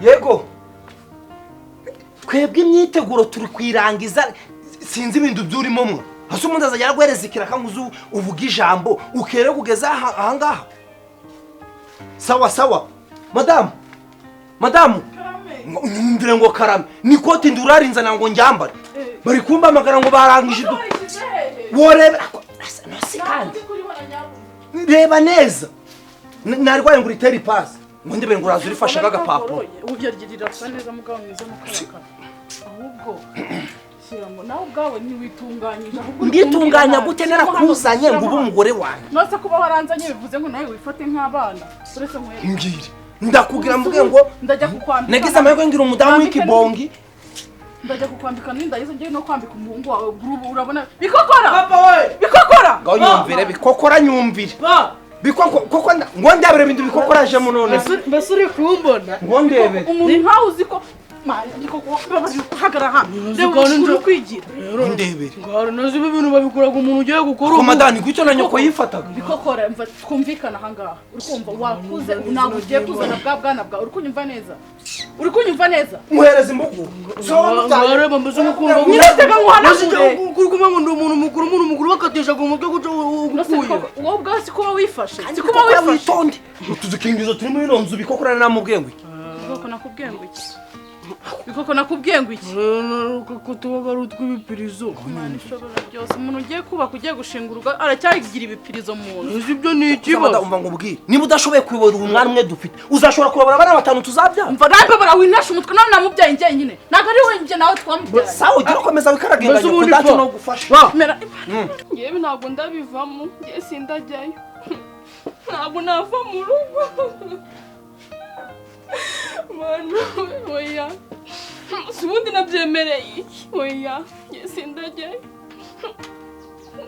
Yego, twebwe imyiteguro turi kwirangiza, sinzi ibintu byurimo mwe. Hasi umuntu azajya araguhereza ikiraka ngo uze uvuge ijambo, ukere kugeza ahangaha. Sawa sawa, madamu, madamu, nyumvire ngo karame ni koti ndurarinzana ngo njyambare. Bari kumpamagara ngo barangije ibyo worebe nasi, kandi reba neza. Narwaye ngo uritere ipasi, ngo ndebe ngo uraza urifashe nk'agapapuro. Rirasa neza, mugabo mwiza mukarakara. Ahubwo shyiramo nawe ubwawe, ntiwitunganyije ahubwo uri Nditunganya kumbwira gute nabi. Narakuzanye ngo ube umugore wanjye. Nose kuba waranzanye bivuze ngo nawe wifate nk'abana? Uretse nkwereke. Mbwire, ndakubwira, mvuge ngo Ndajya kukwambika. Nagize amahirwe ngira umudamu w'ikibongi. Ndajya kukwambika n'inda yizo, ngiye no kwambika umuhungu wawe. Ubu urabona bikokora. Papa we! Bikokora. Ngaho nyumvire, bikokora, nyumvire. Pa! Bikoko koko ngo ndabire ibintu bikokora jemo none. Mbese uri kumbona? Ngo ndebe. Umuntu nkawe uzi ko bikoko, hagarara hano, reba kandi ukuntu uri kwigira. Ndebere. Ngaro nazi ibi bintu babikoraga umuntu ugiye gukora Ko ubu. Madani, gutyo na nyoko yifataga. Bikokora, mva twumvikana ahangaha. Uri kumva wakuze, ntabwo ugiye kuzana bwa bwana bwawe. Uri kunyumva neza? Uri kunyumva neza? Muhereza imbugu. So Ngareba mbese umukumva. Nyirasega nkuhanagure. Kuri kumwe ngo ndi umuntu mukuru, umuntu mukuru bakatesha ku mutwe guca Nose ugukuye. Bikoko, wowe ubwawe si kuba wifashe, si kuba Bikokora, wifashe. witonde. Utu dukingirizo turi muri ino nzu, bikokora namubwiye ngo iki? Bikoko, nakubwiye ngo iki? Bikoko, nakubwiye ngo iki? Ko tuba ari utw'ibipirizo. Imana ishobora byose, umuntu ugiye kubaka, ugiye gushinga urugo, aracyagira ibipirizo mu nzu. Uzi ibyo ni Madamu, ikibazo. umva ngo ubwire, niba udashoboye kuyobora uyu mwana umwe dufite, uzashobora kuyobora abana batanu tuzabyara? Umva nawe, bara winesha umutwe. None namubyaye njyenyine? Ntabwo ari we, njye nawe twamubyaye. Sawa, ugira ukomeza wikaragenda. Mbese Nyoko ubundi ntacyo pa? no gufasha. Mera. Ngewe ntabwo ndabivamo, ngewe sindajyayo, ntabwo nava mu rugo. Mana we, oya, si ubundi nabyemereye iki? Oya, ngewe sindajyayo,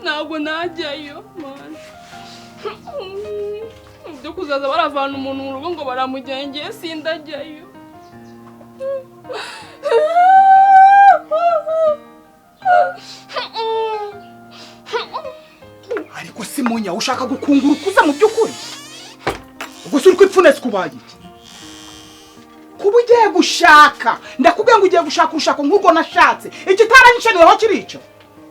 ntabwo najyayo. Mana, ibyo kuzaza baravana umuntu mu rugo ngo baramujyanye, ngewe sindajyayo. Ariko si munya ushaka gukungura ukuza mu by'ukuri? Gusa uri kwipfunetse, kubaye iki? Kuba ugiye gushaka, ndakubwiye ngo ugiye gushaka urushako nk'urwo nashatse, ikitaranyishaniyeho kirica.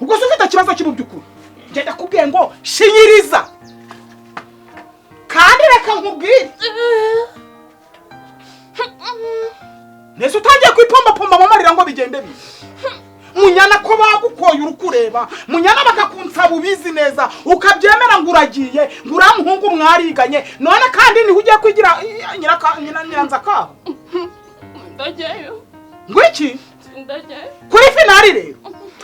Ubwo se ufite ikibazo ki mu by'ukuri? Njye ndakubwiye ngo shinyiriza, kandi reka nkubwire nese utangiye kwipombapomba mu marira ngo bigende bite. Munyana, ko bagukoye uri kureba, munyana, bakakunsaba ubizi neza, ukabyemera ngo uragiye, ngo uriya muhungu mwariganye, none kandi niho ugiye kwigira nyiranzakaho. Ndajyayo. Ngo iki? Ndajyayo. Kuri finale rero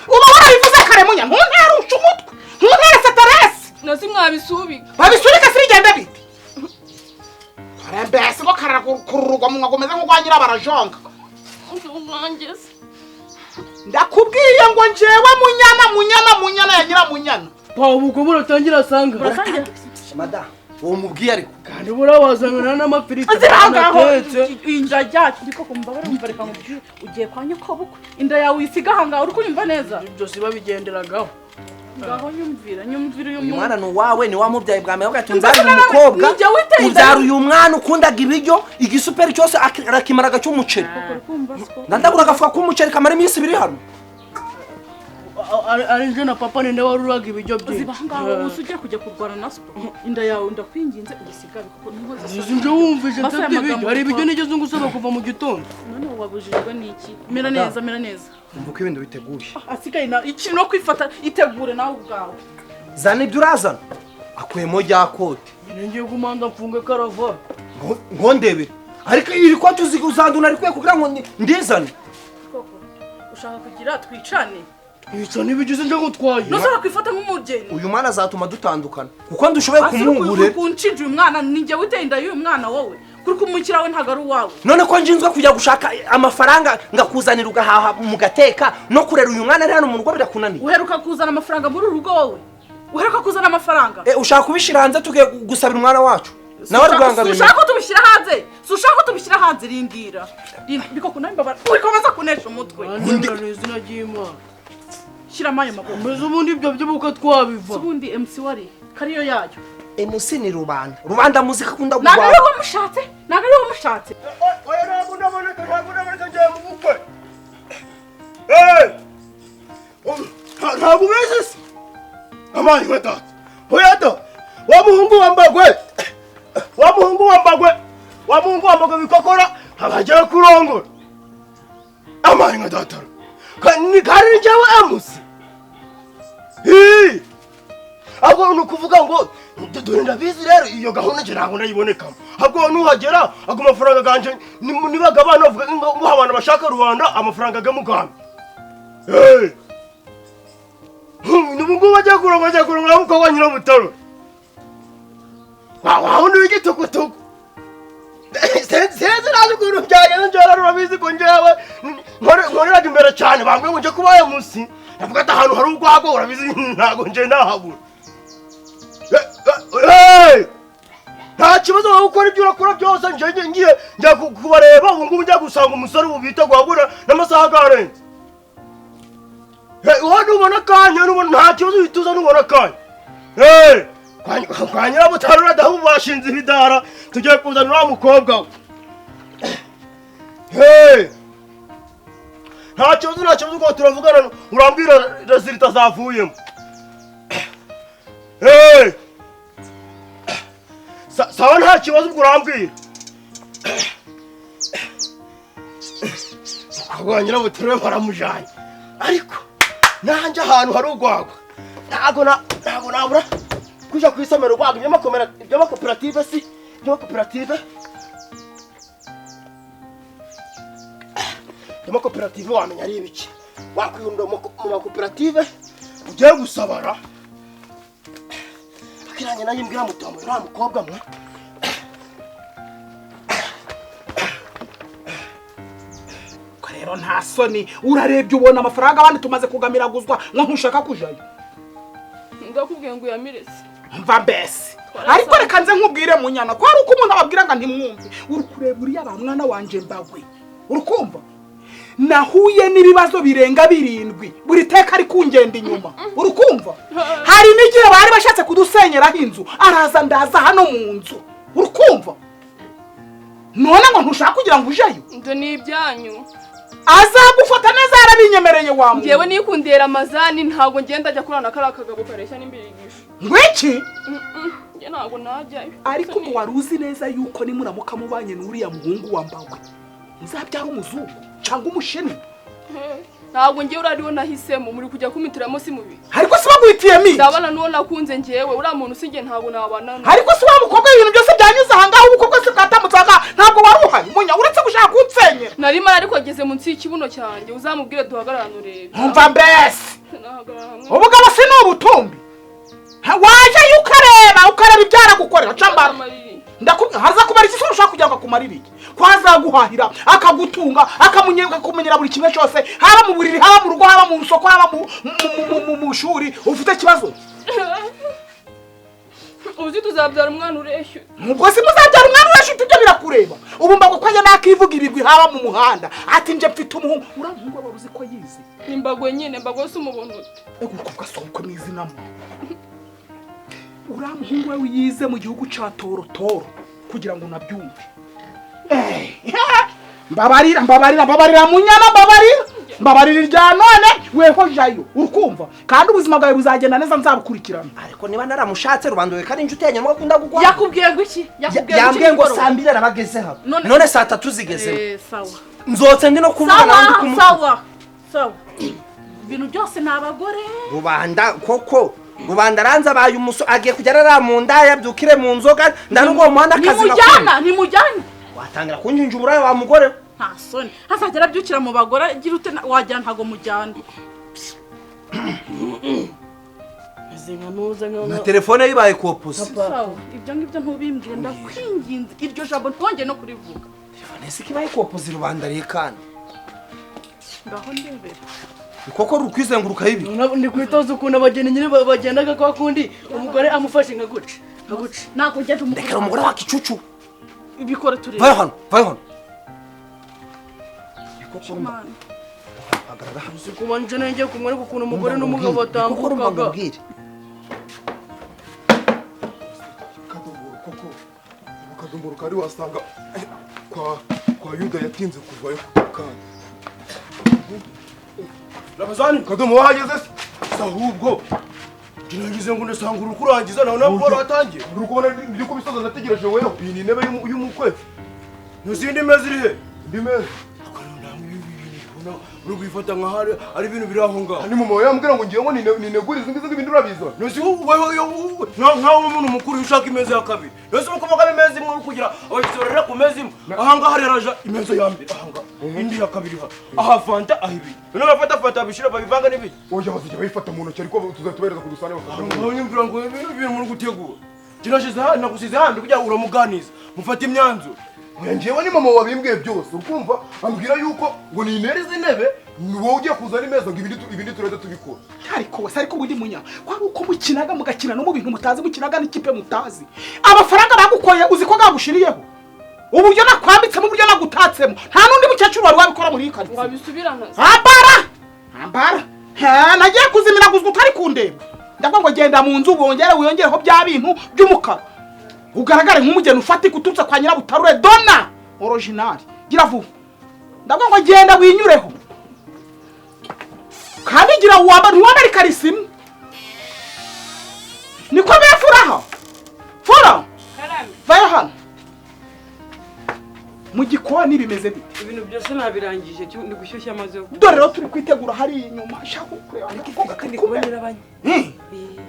uba warabivuze kare. Munya, ntuntere usha umutwe, ntuntere stress. Nasi mwabisubika. Babisubika se bigende bite? Kare mbese ngo karakururwa mu mwagomeze nk'urwa nyirabarajonga. Ubwanjye se? Ndakubwiye ngo njyewe munyana, munyana, munyana ya nyiramunyana. Pa, ubukwe buratangira asanga. Uratangira. Madamu, uwo mubwiye ariko. Kandi buriya wazangana n'amafiriti Zira ngaho. anatetse. Inda yacu, bikoko, mbabare, umva, reka nkubwire, ugiye kwa nyokobukwe, inda yawe uyisiga ahangaha. Uri kunyumva neza? Ibyo si babigenderagaho. Ngaho nyumvira, nyumvira uyu Uyu muntu. mwana ni uwawe, ni wamubyaye bwa mbere, ati Mbese unzarire umukobwa. Nijye witeye inda. Ubyara uyu mwana ukundaga ibiryo, igisuperi cyose arakimara cy'umuceri. Uri kumva siko? Ndandagura agafuka k'umuceri kamara iminsi 2 hano. Ari nje na papa, ninde waruraga ibiryo byinshi? Ziba ahangaha ubu, ugiye kujya kurwana na siporo. Inda yawe, ndakwinginze, uyisigabe kuko ntuhoze. Izi nje wumvise Basi aya nsabye ibiryo. magambo Hari ibiryo dutwara. nigeze ngusaba kuva mu gitondo? None wabujijwe n'iki? Mera neza, mera neza. Umva uko ibintu biteguye. Asigaye na ikintu no kwifata, itegure nawe ubwawe. Zana ibyo urazana, akuyemo rya kote. Nyine ngiye kumanza mfunge karavati. Ngo ndebere ariko iri kote uzi uzanduna rikwiye kugira ngo ndizane. Koko ushaka kugira twicane? Twica ntibigize nje ngutwaye. Ntushobora kwifata nk'umugeni. Uyu mwana azatuma dutandukana kuko ndushoboye Asi kumuhungurira. kunshinja uyu mwana, ninjye witeye inda y'uyu mwana. Wowe kuri kumukira we, ntabwo ari uwawe. None ko nshinzwe kujya gushaka amafaranga ngakuzanira, ugahaha mugateka, no kurera uyu mwana ari hano mu rugo birakunaniye? Uheruka kuzana amafaranga muri uru rugo? Wowe uheruka kuzana amafaranga? Eh, ushaka kubishyira hanze tugiye gusabira umwana wacu nawe rwanga. Si ushaka ko tubishyira hanze? Si ushaka ko tubishyira hanze? Rindira. Bikoko, nawe mbabara, uri kunesha umutwe. Ndemera ni izina ry'Imana. Shyiramo ayo maboko. Mbese ubundi ibyo by'ubukwe twabiva? Si ubundi MC wari kariyo yayo. MC ni rubanda, rubanda muzika akunda Ntabwo kurwana. ari wowe wamushatse, ntabwo ari wowe wamushatse. Oya, ntabwo ndaboneka. Ntabwo ubizi se? Amani we data. Oya da. Wa muhungu wambagwe. Wa muhungu wambagwe. Wa muhungu wambagwe bikokora abagiye kurongora. Amani nka data. Ni kari njyewe emusi. Ahubwo ni ukuvuga ngo dore ndabizi rero iyo gahunda nje ntabwo ndayibonekamo. Ahubwo nuhagera ago mafaranga ganje nibagabana bavuga ngo abantu bashaka rubanda amafaranga gamugambi. Nubu ngubu bajya kurongora mukobwa Nyirabutaro. Wa wundi w'igitukutuku. Sinzi naje ukuntu byagenze njyewe urabizi ko njyewe nkoreraga imbere cyane bambwiye ngo nje kubaye munsi. Ndavuga ati ahantu hari urwago urabizi ntabwo nje nahabura. Nta kibazo wowe ukora ibyo urakora byose nje ngiye njya kubareba ubu ngubu njya gusanga umusore ubu bita guhagura n'amasaha agarenze. Wowe nubona akanya nubona nta kibazo uhita nubona akanya. Kwa Nyirabutaro adahu bashinze ibidara tugiye kuzana uriya mukobwa we. Nta kibazo ubwo turavugana urambwira resulta zavuyemo. Sawa nta kibazo ubwo urambwira. Umukobwa Nyirabutaro baramujanye. Ariko nanjye ahantu hari urwagwa ntabwo nabura kuja kwisomera urwagwa iby'amakoperative si iby'amakoperative wamenya ari ibiki wakwiyunda mu makoperative ugiye gusabara akiranye nayo imbwira mutombo uriya mukobwa mwe. Rero nta soni urarebye ubona amafaranga abandi tumaze kugamiraguzwa ngo ntushaka kujayo. Ndakubwiye ngo uyamirese. Mva mbese. Ariko reka nze nkubwire munyana ko hari uko umuntu ababwira ngo ntimwumve. Uri kureba uriya ba mwana wanje Mbagwe. Urukumva? Nahuye n'ibibazo birenga 7 buri teka ari kungenda inyuma. Urukumva? Hari n'igihe bari bashatse kudusenyeraho inzu araza ndaza hano mu nzu. Urukumva? None ngo ntushaka kugira ngo ujeyo? Ndo ni ibyanyu. Azagufata neza yarabinyemereye wa muntu. Ngewe nikundera amazani ntabwo ngenda ajya kurana kara kagabo kareshya n'imbirigisho. Ngwiki? Nge ntabwo najyayo. Ariko ngo wari uzi neza yuko nimuramuka mubanye n'uriya muhungu wambagwe muzabyara umuzungu cyangwa umushinwa. Ntabwo ngewe urariwo nahisemo muri kujya kumitiramo si mubi. Ariko si baguhitiyemo iki? Ndabana n'uwo nakunze ngewe uriya muntu si nge ntabwo nabana. Ariko si wa mukobwa ibintu byose byanyuze aha ngaha ubukobwa se bwatambutse aha ngaha ntabwo wari uhari munya uretse gushaka kunsenyera. Narimo ariko ageze munsi y'ikibuno cyanjye uzamubwire duhagararane urebe. Umva mbese. Ubugabo si ni ubutumbi. Waje ukareba ibyaragukorera cambara. Ndakubwira haza kumara iki ushaka kugira ngo akumarire iki? Ko azaguhahira akagutunga akakumenyera buri kimwe cyose haba mu buriri haba mu rugo haba mu soko haba mu shuri ufite kibazo. Uzi tuzabyara umwana ureshya. Ubwo si muzabyara umwana ureshya ibyo birakureba. Ubu Mbagwe ko njye nakivuga ibigwi haba mu muhanda ati nje mfite umuhungu uriya muhungu waba uzi ko yize. Ni Mbagwe nyine Mbagwe si umubona ute? Ego kuvuga soko n'izina mu. Uriya muhungu we yize mu gihugu ca Torotoro kugira ngo nabyumve. Mbabarira munyana mbabarira irya none weho jayo urukumva kandi ubuzima bwawe buzagenda neza nzabukurikirana. Ariko niba naramushatse rubanda we kandi inshuti yanyu mwakunda gukwa. Yakubwiye ngo iki? Yambwiye ngo saa 2 arabageze hano. None saa 3 zigeze. Sawa. Nzotse ndi no kuvuga nawe ndi kumuvuga. Sawa. Ibintu byose ni abagore. Rubanda koko rubanda ranza abaye umuso agiye kujya arara mu nda yabyukire mu nzoga ndanubwo muhanda akazi nakora. Nimujyana. Watangira kunjinja uburaya wa mugore. Nta soni. Azagera abyukira mu bagore agira ute wajyana ntago mujyana. Na telefone yibaye kopusi. Ibyo ngibyo ntubimbwire ndakwinginze iryo jambo ntwongeye no kurivuga. Telefone se kibaye kopusi rubanda rekana. Ngaho ndebera. Koko rukwizenguruka ibi. Ndi kwitoza ukuntu abageni nyine bagendaga kwa kundi umugore amufashe nka guca. Nakugenda umugore. Ndekera umugore wa kicucu. Ibikora turebe. Vayo hano. Sikumanje nenge kumwe ukuntu umugore n'umugabo batambukaga. Kadomboro koko. Kadomboro kari wasanga kwa Yuda yatinze kuvayo kandi. Ramazani Kadomo wahageze se? Ahubwo ngize ngo ndasanga urukurangiza nawe nabwo waratangiye. Uri kubona ndi kubisoza nategereje wewe. Iyi ni intebe y'umukwe. Ntuzindi meza iri he? Indi meza. Uri kwifata nka hari ari ibintu biri aho ngaho. Ni mama yambwira ngo ngiye ngo ninegure izi ngizi ibintu urabiza. Ntuzi wewe nkaho umuntu mukuru ushaka imeza ya kabiri. Ntuzi uko vuga imeza imwe uri kugira abashyitsi bararira ku meza imwe. Aha ngaha rero imeza ya mbere aha ngaha. Indi ya kabiri ha. Aha fanta aha ibi. None bafata fanta bishira babivanga n'ibiki. Oya bazijya bayifata mu ntoki ariko tuzatubereza ku dusane bafata. Nyumvira ngo ibintu muri gutegura. Kinashize hano nagusize handi kugira uramuganiza. Mufate imyanzuro. Oya njyewe ni mama wabimbwiye byose ukumva ambwira yuko ngo ninereze intebe ni wowe ugiye kuzana imeza ngo ibindi turajya tubikora. Ariko wese ariko ubundi munya kwari uko mukinaga mugakina no mu bintu mutazi mukinaga n'ikipe mutazi. Amafaranga bagukoye uzi ko gagushiriyeho. Uburyo nakwambitsemo uburyo nagutatsemo nta n'undi mukecuru wari wabikora muri iyi karitsiye. Wabisubirana. Ambara! Ambara! Ha nagiye kuzimira guzwa utari kundeba. Ndakwa ngo genda mu nzu wongere wiyongereho bya bintu by'umukara. Ugaragare nk'umugeni ufatika uturutse kwa Nyirabutarure dona original. Gira vuba. Ndabwo ngo genda winyureho. Kandi gira wamba ntiwambare karisimu. Niko befuraha. Fura. Karame. Vayo hano. Mu gikoni bimeze bite? Ibintu byose nabirangije ndi gushyushya amazi yo. Dore rero turi kwitegura hari inyuma shaka kureba ariko kandi kubonera abanye.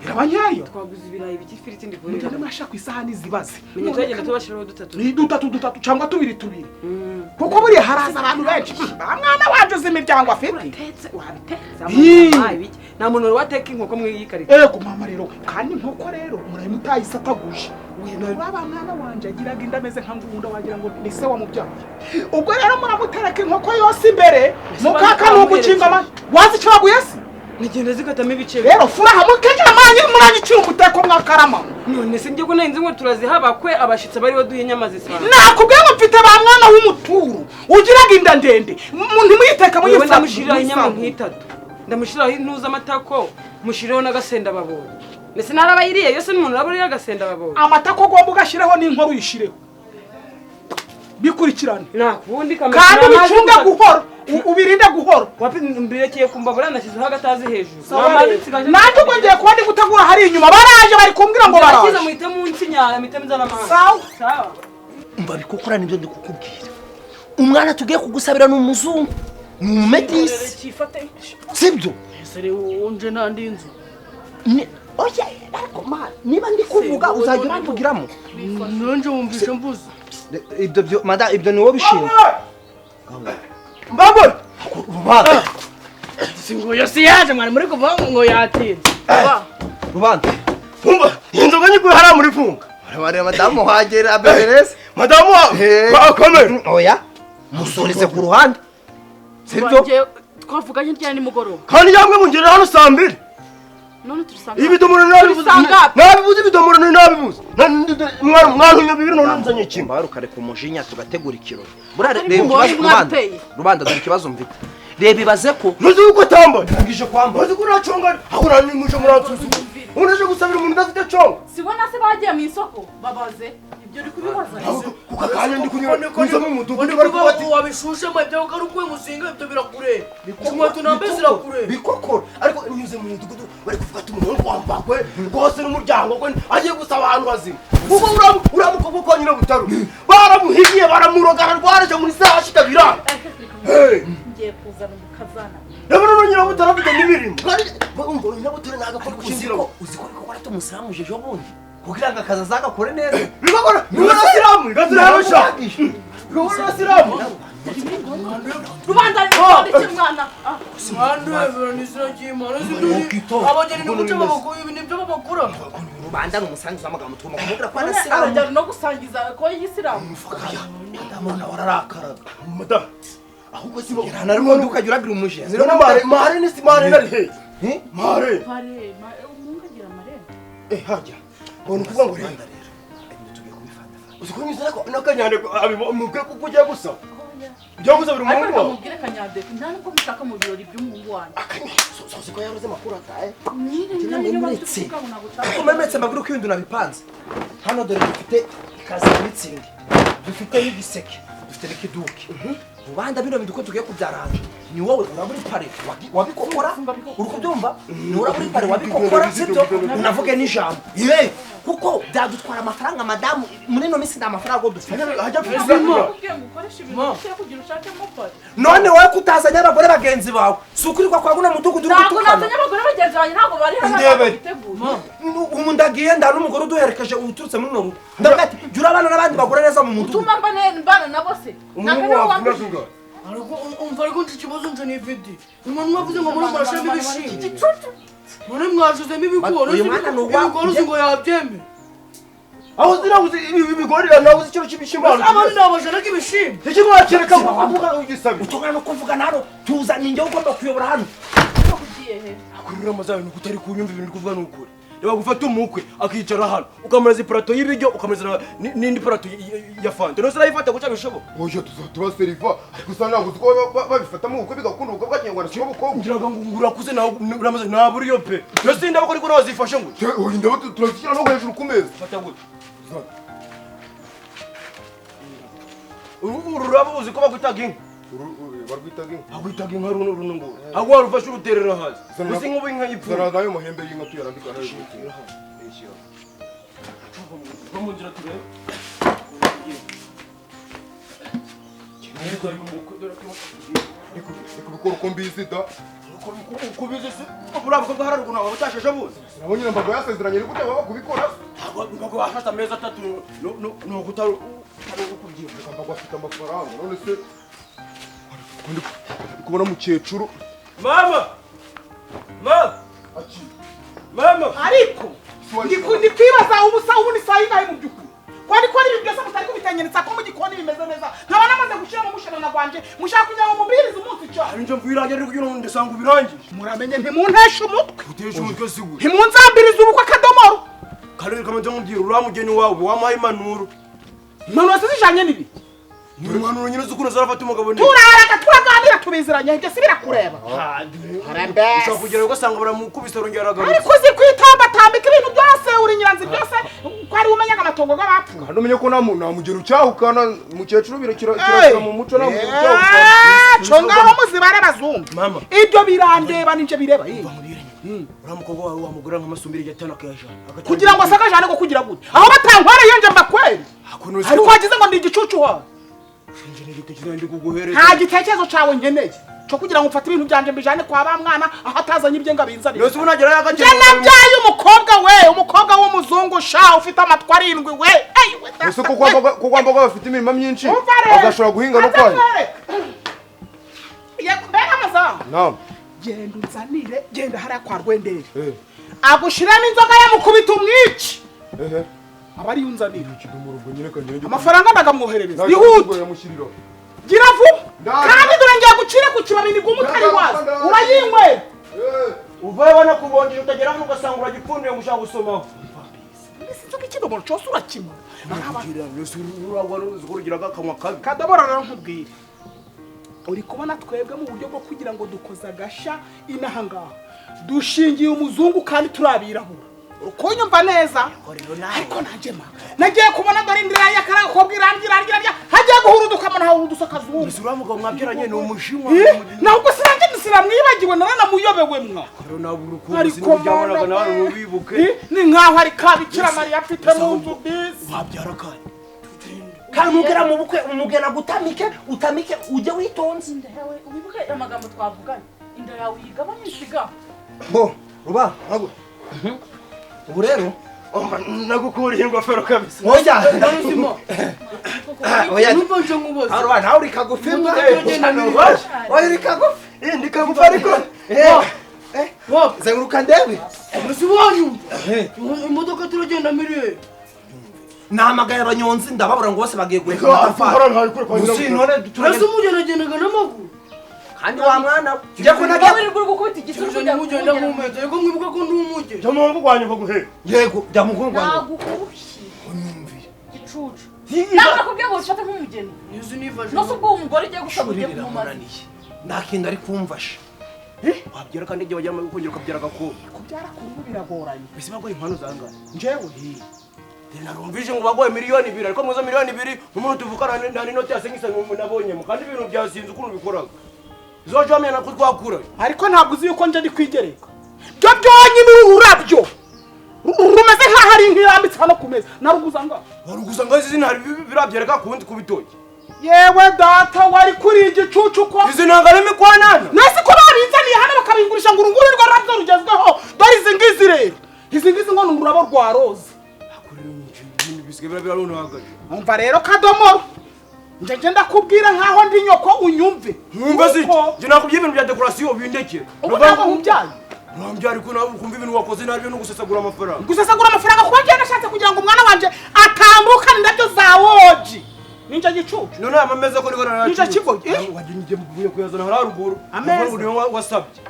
Irabanyayo. Twaguze ibirayi by'ifiriti ndi kubonera. Mugende murashaka isahani zibaze. Menye tugenda tubashiraho dutatu. Ni dutatu dutatu cyangwa tubiri tubiri. Kuko buriya haraza abantu benshi. Ba mwana waje uzi imiryango afite. Uratetse wabitetse. Nta muntu wateka inkoko mwe yikarita. Ego mama rero kandi inkoko rero murayimutayisataguje. Uraba mwana wanje agiraga inda ameze nka ngunda wagira ngo ni se wamubyaye. Ubwo rero muramutereka inkoko yose imbere mukaka nugukinga amashyi. Wazi icyo baguye se? Nigenda zikatamo ibice. Rero furaha mukekera amanyi muranyicira umuteko mwakarama. None se njye ko narinzi ngo turaziha bakwe abashitsi bari baduhe inyama zisanzwe. Nakubwiye ngo mfite ba mwana w'umuturu ugiraga inda ndende. Ntimuyiteka muyifata. Ndamushiriraho inyama nk'itatu. Ndamushiriraho intuza amatako, mushirireho n'agasenda babonye. Mbese narabayiriye yose n'umuntu araburiye agasenda babonye. Amatako ugomba ugashireho n'inkoro uyishireho. Bikurikirane. Nakundi kamera. Kandi ubicunge guhora. Ubirinde guhora. Wapi mbirekeye kumbabura nashyizeho agatazi hejuru. Nanjye ubwo ngiye kuba ndi gutegura hari inyuma baraje bari kumbwira ngo baraje. Ndakiza muhite munsi nyaya muhite muzana amazi. Sawa. Sawa. Umva bikokora nibyo ndi kukubwira. Umwana tugiye kugusabira ni umuzungu. Ni umumetisi. Sibyo? Ese wonje nandi inzu. Oya ariko ma niba ndi kuvuga uzajya urambugiramo. Nonje wumvishe mvuze. Ibyo byo mada ibyo ni wowe bishinzwe. Mbabona Rubanda. Singo yose yaje mwari muri kuvuga ngo yatinze. Rubanda. Umva inzoga nyikuye hara muri funga. Bareba madamu hagera abebereze. Madamu wakomera. Oya musoreze ku ruhande. Sibyo? Twavuganye ryari nimugoroba. Kandi yamwe mungerera hano saa mbiri. None turisanga. Ibidomoro nabibuze. Nabibuze ibidomoro nabibuze. Mwana bibiri none nzanye kimwe. Barukareka umujinya tugategura ikirori. Burare reba ikibazo Rubanda. Rubanda dore ikibazo mfite. Reba ibaze ko ntuzi uko tambaye. Ngije kwamba. Ntuzi ko uraconga. Aho uranimuje muransuzu. Unaje gusabira umuntu udafite conga. Sibona se bagiye mu isoko babaze ibyo uri kubibaza. Kuka kanya ndi kunyura nzo mu mudugudu bari kubati wabishushemo ibyo ukarukwe musinga ibyo birakure. Inkweto nambe zirakure. Bikokora ariko nyuze mu mudugudu bari kuvuga ati umuhungu wambakwe rwose n'umuryango gwe agiye gusaba abantu bazima. Kuko uramuko kwa Nyirabutaru. Baramuhigiye baramurogara rwaraje muri saa shitabira. Hey! Ngiye kuzana umukazana. Ndabona Nyirabutaru afite n'imirimo. Umva Nyirabutaru nagakora gushingira. Uzi ko bikokora tumusiramuje ejo bundi. Kugira ngo akazi azagakore neza. Bikokora nurasiramu gazirarusha. Bikokora nurasiramu. Rubanda rwandike mwana. Abageni n'umuco babakuye ibintu byo babakura. Rubanda n'umusangiza amagambo tugomba kumubwira ko arasiramu. Arajya no gusangiza ko yisilamu. Ndamona wararakaraga. Madam. Ahubwo si bo. Narimo nduka jya uragira umujinya. Mare mare ni mare nari he. Mare. Mare umungu agira mare. Hajya. Ngo nukuvuga ngo rero. Tugiye kubifata. Uzi ko nakanyande abimubwira ko ugiye gusa. Ujya gusabira umuhungu Ariko wawe. mubwire Kanyandekwe nta nubwo mushaka mu birori by'umuhungu wanjye. Sozi ko yaruze makuru ataye. Nyine niyo Muretse. batuvuga ngo ntabwo nshaka. Ariko muretse mbabwire uko ibintu nabipanze. Hano dore dufite ikaze mitsingi. Dufite n'igiseke. Dufite n'ikiduki. Rubanda bino bintu ko tugiye kubyaranje ni wowe uraburi pare wabikokora uri kubyumva ni uraburi pare wabikokora sibyo unavuge n'ijambo ye kuko byadutwara amafaranga madamu muri no minsi nta mafaranga dufite. None wowe kutazanya abagore bagenzi bawe si ukuri kwa kwa guno mudugudu uri gutukana. Ubu ndagiye nda n'umugore uduherekeje uturutse muri no rugo ndavuga ati jya urabana n'abandi bagore neza mu mudugudu utuma mbana nabo se ariko umva ariko nci ikibazo nje ni ifite umuntu mwavuze ngo muri murashiramo ibishimbo none mwashizemo ibigori ibigori uzi ngo yabyemera aho zirabuze ibigori nabuze ikintu cy'ibishimbo abandi nabajanaga ibishimbo iki mwakereka kuvuga ugisabe utongana no kuvuga nano tuzanye njye ugomba kuyobora hano akurira amazayo nuko utari kunyumva ibintu uri kuvuga nukuri reba gufata umukwe akicara hano ukamureza iparato y'ibiryo ukamureza n'indi parato ya fanta nose urayifata guca bishoboka oya tuzatuba seriva ariko usanga ntabwo uzi ko babifatamo ubukwe bigakunda ubukwe bwa kinyarwanda kimwe ubukobwa ngiraga ngo urakuze nawe uramaze ntabwo uriyo pe nose indabo ko ariko nawe zifashe ngo oya indabo turazishyira no hejuru ku meza fata gutya uru rurabo uzi ko bagwitaga inka barwitaga inka bagwitaga inka runo runo ngo aho warufashe uruterera hasi uzi nk'ubu inka yipfuye zana nayo mahembe y'inka tuyarambika hejuru tuyashyira mu nzira turebe ni kubikora uko mbizi da uko ubizi se buriya bukobwa hari ukuntu waba utasheshe buzi nabo nyine mbaga yasezeranye ni gute baba kubikora mbaga wafata amezi atatu ni ukutari ukubyibuka mbaga afite amafaranga none se ndi kubona mukecuru mama mama aki mama ariko ndi kwibaza ubusa ubu ni saa yingahe mu by'ukuri kwari ko ari ibintu byose mutari kubitenyeretsa ko mu gikoni bimeze neza nkaba namaze gushyiramo umushanana gwanje mushaka kugira ngo mubirize umunsi cyo hari nje mvuye irangira kugira ngo ndasanga ubirangije muramenye ntimunteshe umutwe uteshe umutwe sigure ntimunzambirize ubukwe akadomoro karere kamanze nkubwira uriya mugeni wawe wamuhaye impanuro impanuro zizijanye n'ibiki impanuro nyine z'ukuntu azarafata umugabo neza turaraka turaganira tubiziranye ibyo si birakureba ushobora kugera ugasanga baramukubise arongera aragarutse ariko uzi kwitambatambika ibintu byose uri nyiranzi byose ko ari umenyaga amatongo y'abapfuye kandi umenye ko nta mugeni ucyahukana mukecuru birakira mu muco nta mugeni ucyahukana co ngaho muzibare abazungu mama ibyo birandeba ninje bireba uriya mukobwa wawe wamugurira nk'amasumbiri atanu akayajana kugira ngo asake ajane ko kugira gute aho batantwara iyo nje mbakweri ariko wagize ngo ndi igicucu wawe nta gitekerezo cyawe nkeneye cyo kugira ngo mfate ibintu byanje mbijane kwa ba mwana aho atazanye ibye ngo abinzanire nje nabyaye umukobwa we umukobwa w'umuzungu sha ufite amatwi arindwi we ese ko kwa mbaga bafite imirima myinshi bagashobora guhinga no kwayo mbega amazamu naam genda unzanire genda hariya kwa Rwenderi agushiramo inzoga yamukubita umwici aba ariyo unzanira amafaranga ndagamwoherereza ihute gira vuba kandi dore ngiye gucira ku kibabi ni gumu utari wazi urayinywera uvayo banakubongeje utagera hano ugasanga uragipfunduye ngo ushaka gusomaho mbese inzoga ikidomoro cyose urakimara kadomoro rero nkubwire uri kubona twebwe mu buryo bwo kugira ngo dukoze agasha inaha ngaha dushingiye umuzungu kandi turabirabura ukunyumva neza ariko nanjye ma nagiye kubona dore indira y'akarakobwa irangira irangira hagiye guhuruduka mbona hahurudusa akazungu mbese uriya mugabo mwabyaranye ni umushinwa nahubwo sinanjye siramwibagiwe naranamuyobewe mwa ariko mana nawe wibuke ni nkaho ari kabikira Mariya afite mu nzu bisi wabyara kandi kandi ugera mu bukwe umugena gutamike utamike ujye witonze inda yawe wibuke amagambo twavuganye inda yawe uyigabanye isiga bo ruba ubu rero nagukuriye ingofero kabisa oya oya numva nje nkubaza aruba nawe uri kagufi oya uri kagufi ndi kagufi ariko zenguruka ndebe mbese wanyumva imodoka turagenda miriye nahamagaye abanyonzi ndababura ngo bose bagiye kureka amatafari gusa none turese umugendagendaga n'amaguru kandi wa mwana njye ko nagiye uri gukubita igisuru kujya mugenda nkumeze ariko mwibuka ko ndi umugeni jya muhungu wanjye baguhe yego jya muhungu wanjye nagukushye unyumviye gicucu nawe nakubwiye ngo ufate nk'umugeni nizo nifashe nose ubwo umugore ugiye gusaba ugiye kumumaza nta kintu ari kumvasha wabyara kandi igihe wajyamo kongera ukabyara agakobwa kubyara ku ruhu biragoranye mbese baguha impano zangahe njyewe Narumvije ngo bagoye 2 miliyoni, ariko muzo 2 miliyoni umuntu tuvukana nta n'inoti yasengisa nabonyemo, kandi ibintu byasinze ukuntu bikoraga. Izo wamenya nako twakura. Ariko ntabwo uzi yuko nje ndi kwigereka byo byonyine. Ururabyo rumeze nk'aho ari nk'irambitse hano ku meza, naruguza ngaho. Waruguza ngo izi ntari birabyereka kundi kubitoki. Yewe data, wari kuri igicucu ko Izi ntabwo ari imikwanana. Nasi ko babinzaniye hano bakabingurisha ngo uru nguru rwo rurabyo rugezweho. Dore izi ngizi rero, izi ngizi ngo ni ururabo rwa roza. Bisigaye birarunahagaje. Umva rero Kadomoro, nje ndakubwira nkaho ndi nyoko, unyumve. Nkumva si Kuko njye nakubwiye ibintu bya décoration bindekere. Ubu ntabwo nkubyaye. Ntabyo, ariko nawe ukumva ibintu wakoze nabyo no gusesagura amafaranga. Gusesagura amafaranga kuba njye nashatse kugira ngo umwana wanje atambukane indabyo za woji, ninjye gicucu? None aya mameza ko niko naracu. Ninjye kigoyi, eh? Wagiye njye mvuye kuyazana hariya haruguru. Ameza. Niwe wasabye.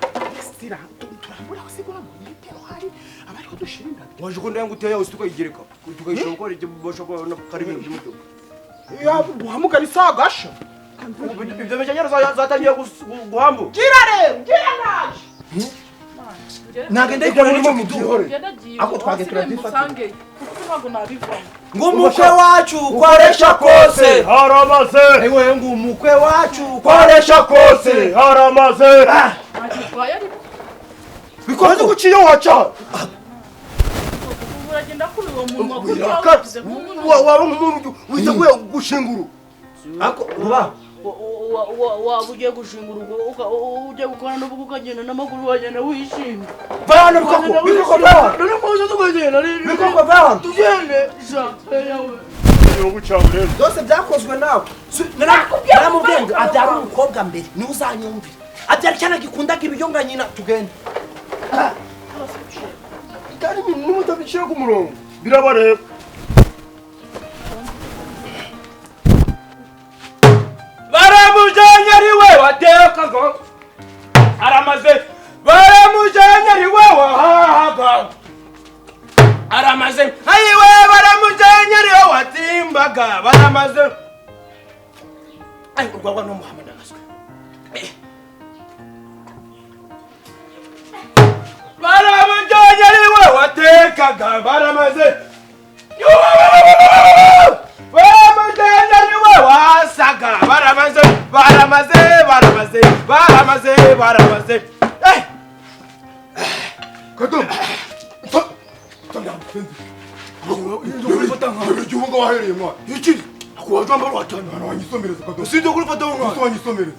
Sira turambura aho sigura mu litero hari abariho dushira indabyo. Waje ko ndayangu uteye yawe tukayigereka tukayishora ko ari ibyo kubona ko ari ibintu by'umutuku. Ya buhamugara isagasha. Ibyo mikenyero zatangiye guhambuka. Gira rero, gira ndaje. Nagenda ikora n'icyo kiduhore. Yaragiye. Ako twage turabifata. Musange kuko ntabwo nabivamo. Ngo umukwe wacu ukoresha kose haramaze. Ewe, ngo umukwe wacu ukoresha kose haramaze. Ntacyo bitwaye ariko. Bikoze guciye waca. Ubu uragenda kuri uwo munwa kuko Wiraka. wabivuze nk'umuntu. Waba nk'umuntu witeguye gushinga urugo. Ako ruba. Waba ugiye gushinga urugo, ugiye gukora n'ubwo ukagenda n'amaguru, wagenda wishimye. Va hano bikoko, bikoko, va hano. None muze tukagenda. Bikoko, va hano. Tugende sha yawe. Igihugu cyawe rero. Byose byakozwe nawe. Naramubwiye ngo abyara umukobwa mbere niwe uzanyumvira, abyara icyana gikundaga ibiryo nka nyina. Tugende. Kandi ibintu nimutabishyira ku murongo birabareba. Baramujyanye ari we watekaga, aramaze. Baramujyanye ari we wahahaga, aramaze. Ayiwe, baramujyanye ari we watsimbaga, baramaze. Ayi, urwagwa n'umuhama ndagaswe. Baramujyanye ari we watekaga, baramaze. Baramujyanye ari we wasaga, baramaze, baramaze, baramaze, baramaze, baramaze. Eh! Kadomo, igihe ubu wahereye mwana. Iki akuwajamba rwatana. Mwana, wanyisomereza Kadomo. Usibye kurifata Ese mwana. wanyisomereza?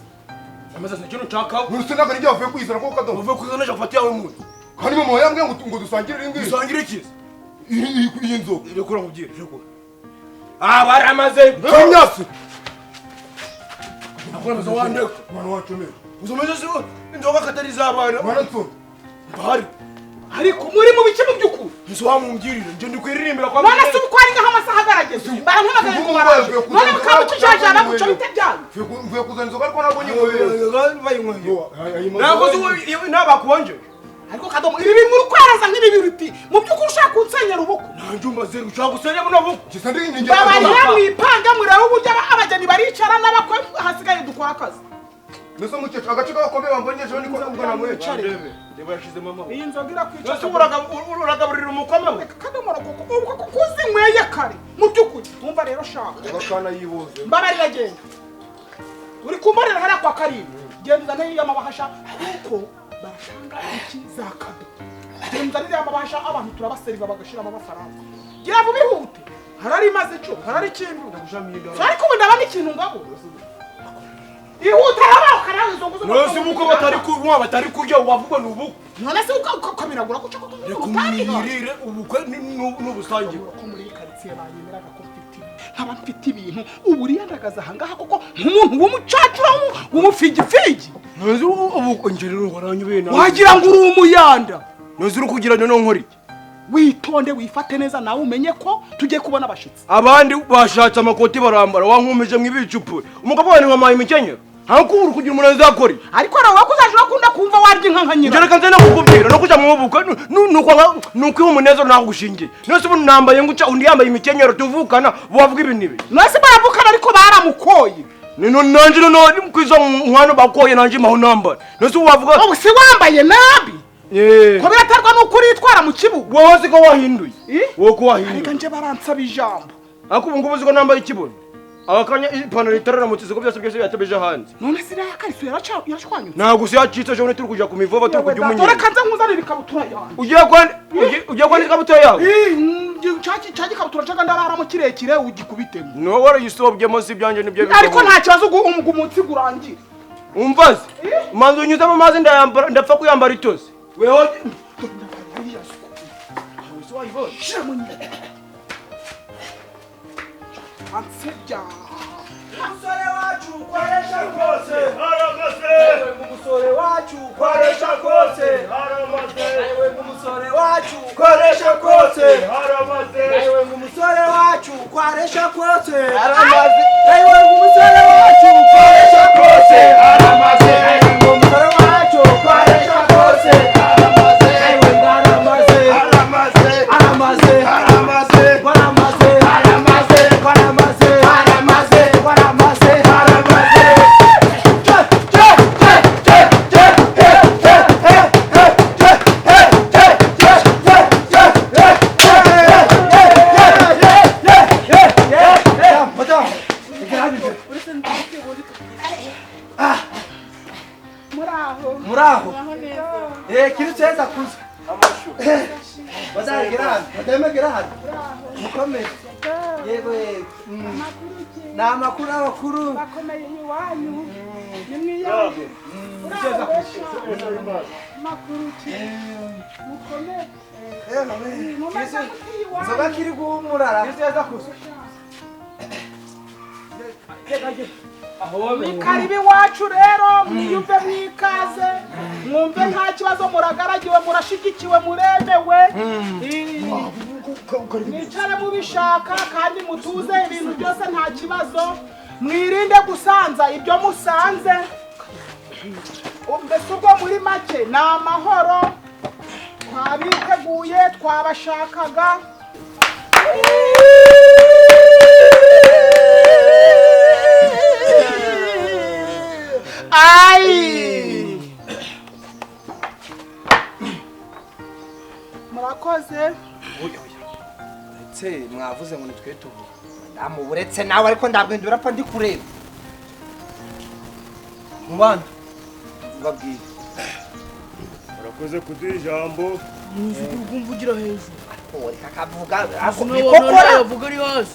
Amaze ikintu nshaka. None ntabwo nijya wavuye kwizana ko Kadomo? Uvuye kwizana gufata yawe muntu. Kandi mama yambwiye ngo dusangire iyi ngiyi. Usangire ikiza. Iyi nzoga. Rekura nkubwire, rekura. Ah, baramaze. Kamyasi. Akora amaze wandeka. Mwana wacomera. Uzomeze si inzoga katari iz'abana. Mwana nsoro. Bahari. Ariko muri mu bice mu by'ukuri. Nso wamumbwirira nje ndi kwiririmbira kwa. None se ubu ko ari nk'aho amasaha agarageze, barampamagaye ngo baraje, none mukaba mutujajana guca bite byanyu? Mvuye kuzana inzoga ariko ntabwo nyinyweye. Bayinyweye. Ntabwo nabakonje. Ariko Kadomo, ibi bintu uri kwereza nk'ibi biruti, mu by'ukuri ushaka kunsenyera ubukwe. Nanjye umaze ushaka gusenya buno bukwe. Gisa ndi ni Babarira mwipange, murebe uburyo abageni baricara n'abakwe, hasigaye dukora akazi. Nese mukecuru, agace k'abakombe bambonye ejo niko nabwo namwe. Wicare. Ndeba yashizemo amahoro. Iyi nzoga irakwica. Ese uragaburira umukoma we? Kadomoro, kuko ubwo kuko uzinyweye kare mu by'ukuri, wumva rero shaka. Agakana yiboze. Mbabarira, genda uri kumbarira hariya kwa Karindwi, genda uzane iriya mabahasha kuko baratanga iki za cadeau. Genda uzane iriya mabahasha, abantu turabaseriva bagashiramo amafaranga. Gira vuba, ihute, harari imaze icumi, harari ikintu. Ariko ubu ndabona ikintu ngabo, ihute rabaho karawe izo nguzo. None se ubukwe batari kunywa, batari kurya, wavuga ni ubukwe? None se ukamiragura kuca ko Reka umwirire, ubukwe n'ubusangire. Ko muri iyi karitsiye banyemeraga ko mfite, nkaba mfite ibintu, ubu uriyandagaza ahangaha koko nk'umuntu w'umucacura w'umufigifigi. None se ubukwe nje rero waranyubeye nawe. Wagira ngo uri umuyanda. None se uri kugira ngo nkore iki? Witonde, wifate neza, nawe umenye ko tugiye kubona abashitsi. Abandi bashatse amakoti barambara, wankumije mu ibicupuri, umugabo wawe ntiwampaye imikenyero, ntabwo uri kugira umuntu azakora iki? Ariko nawe wakuzaje urakunda kumva warya inka nka Njye nyina. Reka nze nakukubwira no kujya mu bukwe ni ukwiha umunezero ntabwo gushingiye. None se ubu nambaye nguca, undi yambaye imikenyero, tuvukana, wavuga ibi n'ibi? None baravukana ariko baramukoye. Nanje noneho kwizo nkwano bakoye, nanje maho nambara. None se wavuga Ubu si wambaye nabi. Ko biraterwa n'uko uritwara mu kibuga. Wowe uzi ko wahinduye. Wowe ko wahinduye. Ariko nje baransaba ijambo. Ariko ubu ngubu uzi ko nambaye ikibuno. Abakanya ipantaro itararamutse uko byose byose yatebeje hanze. None se iriya kariso yarashwanyutse. Ntabwo se yacitse ejo bundi turi kujya ku mivoba turi kujya Dore umunyenga. kanze nkuzanira ikabutura yanjye. Ugiye kwandika ikabutura yawe? Cya gikabutura nshaka ndararamo kirekire ugikubitemo. Ni wowe warayisobyemo si ibyanjye nibyo bivamo. Ariko nta kibazo ugu umunsi gurangira. Umva se? Manzi unyuzemo amazi ndayambara ndapfa kuyambara itose. Weho Ansebya. Umusore wacu ukoresha rwose haramaze. Umusore wacu ukoresha rwose haramaze. Umusore wacu ukoresha rwose haramaze. Umusore wacu ukoresha rwose haramaze. Umusore wacu ukoresha rwose haramaze. Umusore wacu ukoresha rwose haramaze. Haramaze haramaze haramaze haramaze haramaze haramaze haramaze haramaze haramaze. Muraho. Muraho. Kiri cyeza kuza. Bazagera hano, bademegera hano. Mukomeye. Yego yego. Ni amakuru abakuru. Bakomeye iwanyu. Ni mwiyange. Makuru ki? Mukomeye. Nzoga kiri guhumurara. Kiri cyeza kuza. Karibu iwacu rero mwiyumve mwikaze mwumve nta kibazo muragaragiwe murashigikiwe muremewe. Mwicare mubishaka kandi mutuze ibintu byose nta kibazo. Mwirinde gusanza ibyo musanze. Mbese ubwo muri make ni amahoro twabiteguye twabashakaga. Ai! Murakoze. Uretse mwavuze ngo nitwe tuvuga. Madamu uretse nawe ariko ndabwindura urapfa ndi kureba. Mubana babwiye. Murakoze kuduha ijambo. Uzi hejuru. Ariko reka kavuga bikokora. Avuga ari hasi.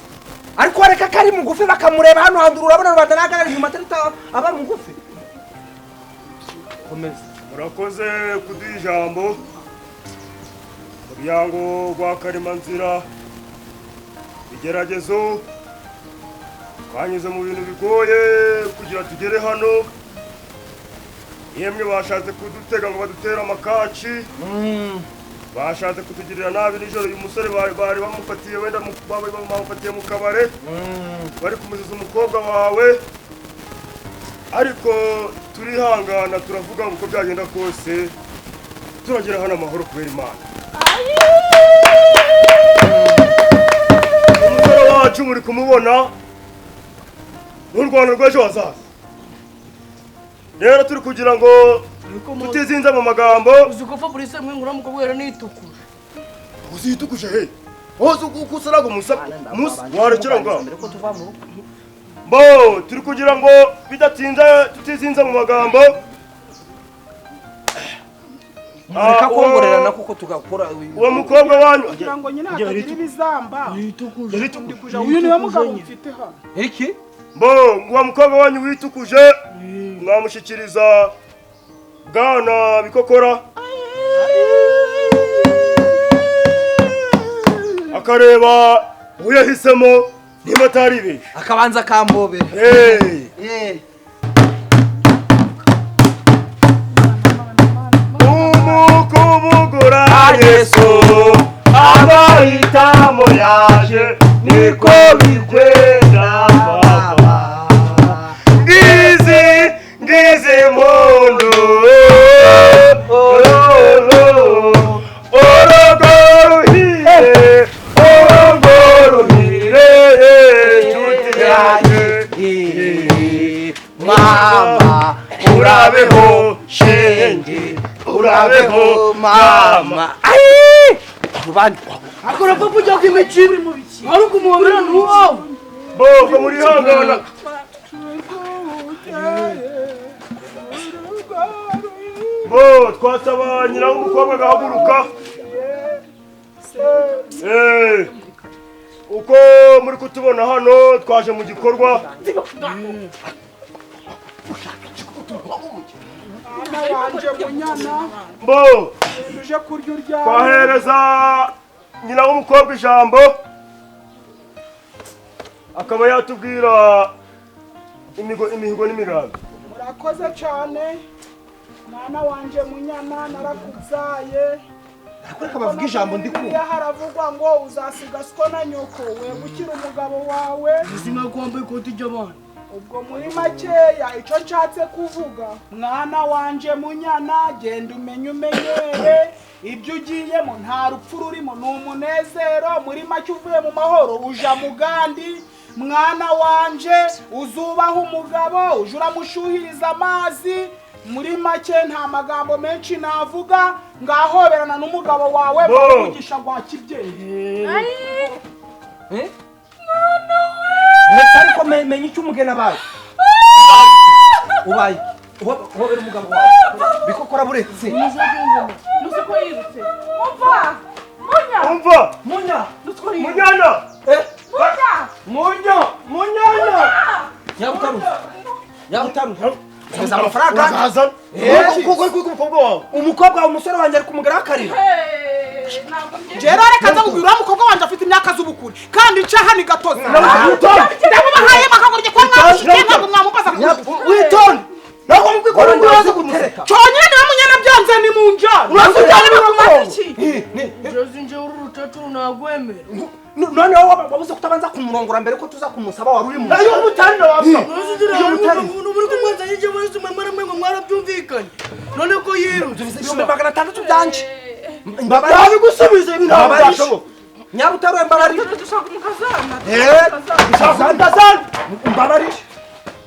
Ariko reka kari mugufi bakamureba hano handura urabona Rwanda nagarari nyuma atarita aba mugufi. Komeza. Murakoze kuduha ijambo. Muryango gwa Karimanzira igeragezo twanyuze mu bintu bigoye kugira tugere hano. Yemwe bashatse kudutega ngo badutere amakaci. Bashatse kutugirira nabi nijoro. Uyu musore bari bamufatiye wenda bamufatiye mu kabare. Bari kumuziza umukobwa wawe. Ariko turihangana turavuga ngo uko byagenda kose turagera hano amahoro kubera Imana. Umusore wacu muri kumubona n'u Rwanda rw'ejo hazaza. Rero turi kugira ngo tutizinze mu magambo. Uzi ko Fabrice mwe ngura mukobwera nitukuje. Uzitukuje he? Hose ukusaraga musa warekera ngo. Bo turi kugira ngo bidatinze tutizinze mu magambo. Mureka kongorerana kuko tugakora uwo mukobwa wanyu kugira ngo nyine hatagira ibizamba. Uyu niwe mugabo mfite hano. Iki? Bo uwo mukobwa wanyu witukuje mwamushyikiriza Bwana Bikokora akareba uwo yahisemo niba atari be akabanza akambobera. Umukubugura Yesu abahitamo yaje niko bigenda baba ngizi ngizi mundu orogo ruhire orogo ruhire nshuti yanjye mama urabeho shenge Urabeho mama. Ai! Rubandi. Akora papa ujya kwimikira ari kumuhobera n'uwawe. Boko muri hangana. Bo twasaba nyina w'umukobwa agahaguruka. Uko muri kutubona hano twaje mu gikorwa. Bo twahereza nyina w'umukobwa ijambo akaba yatubwira imihigo n'imigambi. Murakoze cyane mwana wanje Munyana, narakubyaye. Nakureka bavuga ijambo ndi kumva. Haravugwa ngo uzasiga siko na nyoko wegukira umugabo wawe. Izina kwambaye ikoti ry'abana. Ubwo muri makeya icyo nshatse kuvuga, mwana wanje Munyana, genda umenye umenyere ibyo ugiyemo, nta rupfu rurimo, ni umunezero. Muri make uvuye mu mahoro uja mugandi. Mwana wanje uzubaha umugabo, uje uramushuhiriza amazi. Muri make nta magambo menshi navuga, ngahoberana n'umugabo wawe bamugisha gwa kibyeyi. Ariko menye icyo umugeni abaye. Ubaye uhobera umugabo wawe bikokora buretse. Nuzi ko yirutse. Umva Munya. Umva Munya. Munyana. Munya. Munya. Munyana. Nyabutaru. Nyabutaru. Uza amafaranga. Kuko umukobwa wawe. Umukobwa umusore wanjye ari kumugara akarira. Jero reka nza kugura umukobwa wanje afite imyaka z'ubukure kandi nca hano gatozi. Ndamubahaye bakagorye kwa mwamushike ntabwo mwamubaza. Witonde. Ntabwo mubikora uraza gutereka. Cyonyine niwe Munyana byanze ni mu njyana. Uraza ni Nje nje uru rutatu nagwemera. None wabuze kutabanza kumurongora mbere ko tuza kumusaba wari uri mu. Ayo umutarira wapfa. Iyo muri kumwanza yije muri mwe mwe mwarabyumvikanye. None ko yirutse 600 byanje. Ndabigusubiza ibi ntabwo byashoboka. Nyabutaro mbabarira. Dushaka umukazana. Dushaka mbabarira.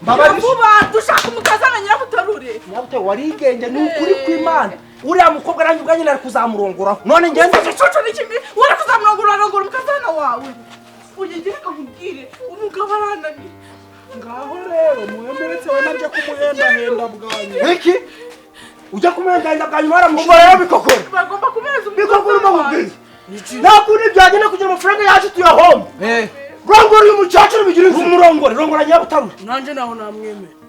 Mbabarira. Vuba dushaka umukazana Nyabutarure. Nyabutaro warigenge ni ukuri kw'Imana. Uriya mukobwa nanjye ubwanjye nari kuzamurongora. None ngenze igicucu n'ikindi wari kuzamurongora arongora umukazana wawe. Uye reka nkubwire umugabo arananiye. Ngaho rero muhemeretse we nanje kumuhendahenda bwanyu. Iki? Ujya kumuhendahenda bwanyu waramushinga. Umva rero bikokora. Bagomba kumeza bikokora umubwire. Nta kundi byagenda kugira amafaranga yacu tuyahombe. Rongora uyu mukecuru bigira inzu. Umurongore, rongora Nyabutarure. Nanje naho namwemera.